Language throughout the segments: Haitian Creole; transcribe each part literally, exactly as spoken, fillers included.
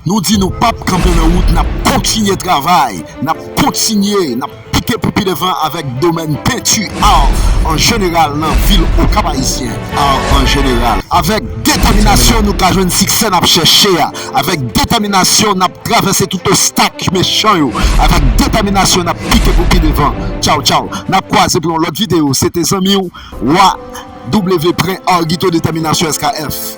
Nou di nou p ap kanpe nan wout, n ap kontinye travay, n ap kontinye, n ap pike pou pi devan avèk domèn penti art an jeneral nan vil Okap Ayisyen, art an jeneral. Avèk detèminasyon nou ka jwenn siksè n ap chèche a. Avèk detèminasyon n ap travèse tout obstak mechan yo. Avèk detèminasyon n ap pike pou pi devan. Tchaw, tchaw. N ap kwaze pou yon lòt videyo. Se te zanmi w, Wa W Pren Arguito Detèminasyon S K F.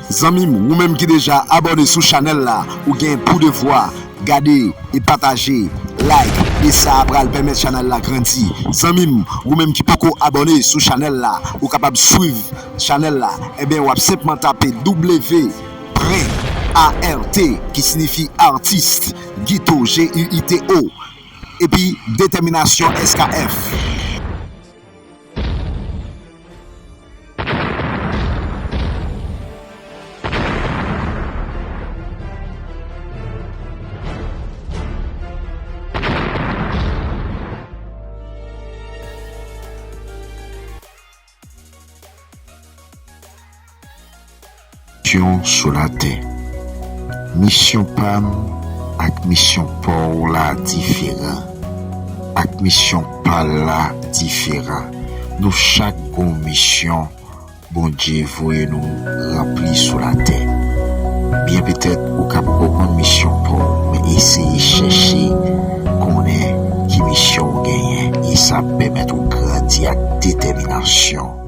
Zanmi m, ou menm ki deja abòne sou chanèl la, ou gen pou devwa gade e pataje, like, e sa a pral pèmèt chanèl la grandi. Zanmi m, ou menm ki poko abòne sou chanèl la, ou kapab swiv chanèl la. Ebyen, w ap senpman tape W Pren, A R T, ki siyifi artist, Guito, G U I T O, epi Detèminasyon S K F. Misyon sou latè. Misyon pa m ak misyon pa w la diferan, ak misyon pa l la diferan. Nou chak gon misyon Bondye voye nou ranpli sou latè. Byen petèt ou ka poko konn misyon pa w, men eseye chèche konnen ki misyon w genyen, e sa ap pèmèt ou grandi ak detèminasyon.